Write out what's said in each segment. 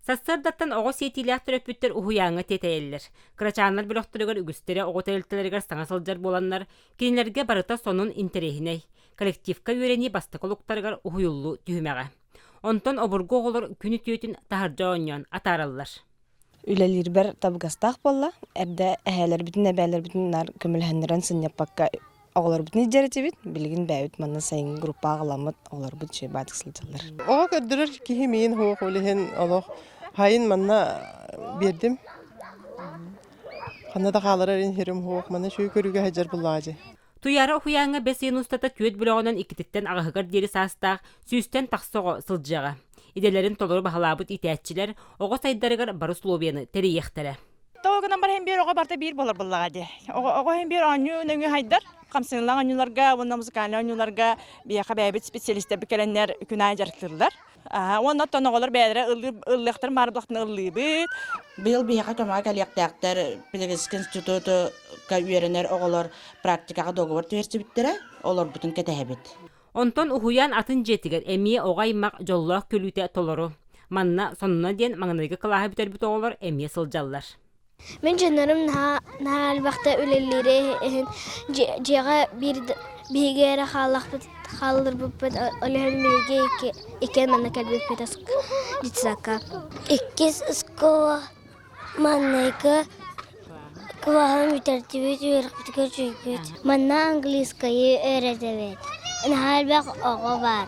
Сарсыардаттан оҕо сиэтиилээх төрөппүттэр уһуйааҥҥа тиэтэйэллэр. Кырачааннар бөлөхтөрүгэр үгүстэрэ оҕо тэрилтэлэригэр саҥа сылдьар буоланнар, кинилэргэ барыта сонун интэриэһинэй. Коллективка үөрэнии бастакы олуктарыгар уһуйуллуу түһүмэҕэ. Онтон обургу оҕолор күн үтүөтүн таһырдьа оонньоон атаараллар. Үлэлиирбэр табыгастаах буолла. Эрдэ эһээлэрбитин, эбээлэрбитин наар көмөлөһөннөрөн сынньаппакка оҕолорбутун илдьэр этибит. Билигин бэйэбит манна сайыҥҥы группаҕа аҕаламмыт оҕолорбут үчүгэй баатык сылдьаллар. Оҕо көрдөрөр киһи миин суох ол иһин олох хайын манна биэрдим. Ханна да хааларар иһирим суох манна үчүгэй көрүүгэ сылдьар буллаҕа дии. Туйаара уһуйааҥҥа бэс ыйын устата түөрт бөлөҕүнэн иккититтэн аҕыһыгар диэри саастаах сүүстэн тахса оҕо сылдьыаҕа. Идэлэрин толору баһылаабыт иитээччилэр оҕо сайдарыгар бары условияны тэрийиэхтэрэ. Тоҕо гынан баран биир оҕо барыта биир буолар буоллаҕа дии. Оҕо оҕо иһин биир оонньуу нөҥүө хайдар. Хамсыылаах оонньууларга уонна музыкальнай оонньууларга биһиэхэ бэйэбит специалистэрбит кэлэннэр күн аайы дьарыктыыллар. Уонна оттон оҕолор бэйэлэрэ ыллыахтарын баарбахтан ыллыыбыт. Быйыл биһиэхэ көмөҕө кэлиэхтээхтэр Педагогическай институтка үөрэнэр оҕолор практикаҕа договор түһэрсибиттэрэ, олорбутун кэтэһэбит. Онтон уһуйаан атын дьиэтигэр эмиэ оҕо аймах дьоллоох күлүүтэ толору. Манна сонуна диэн маҥнайгы кылааһы бүтэрбит оҕолор эмиэ сылдьаллар. Мин дьоннорум наһаа наһаа элбэхтэ үлэлиирэ иһин дьиэҕэ биир биһиги эрэ хааллахпыт хаалларбыппыт ол иһин биһиги икки иккиэн манна кэлбиппит детсадка. Иккис оскуола маҥнайгы кылааһын бүтэрдибит үөрэхпитигэр үчүгэйбит. Манна английскайы үөрэтэбит. Наһаа элбэх оҕо баар.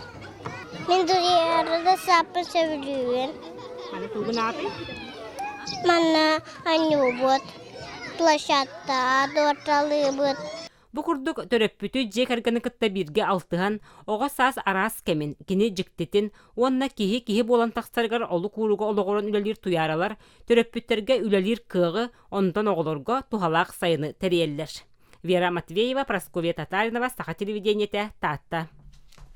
Мин Туйаарада сааппын сөбүлүүбүн. Манна анньуубут, площадтаҕа дуорталыыбыт. Бу курдук төрөппүтү дьиэ кэргэни кытта бииргэ алтыһан, оҕо саас араас кэмин, кини дьиктитин уонна киһи киһи буолан тахсарыгар олук ууруга олоҕуран үлэлиир туйааралар төрөппүттэргэ үлэлиир кыаҕы, онтон оҕолорго туһалаах сайыны тэрийэллэр. Вера Матвеева, Прасковья Татаринова, Саха телевидениетэ, Таатта.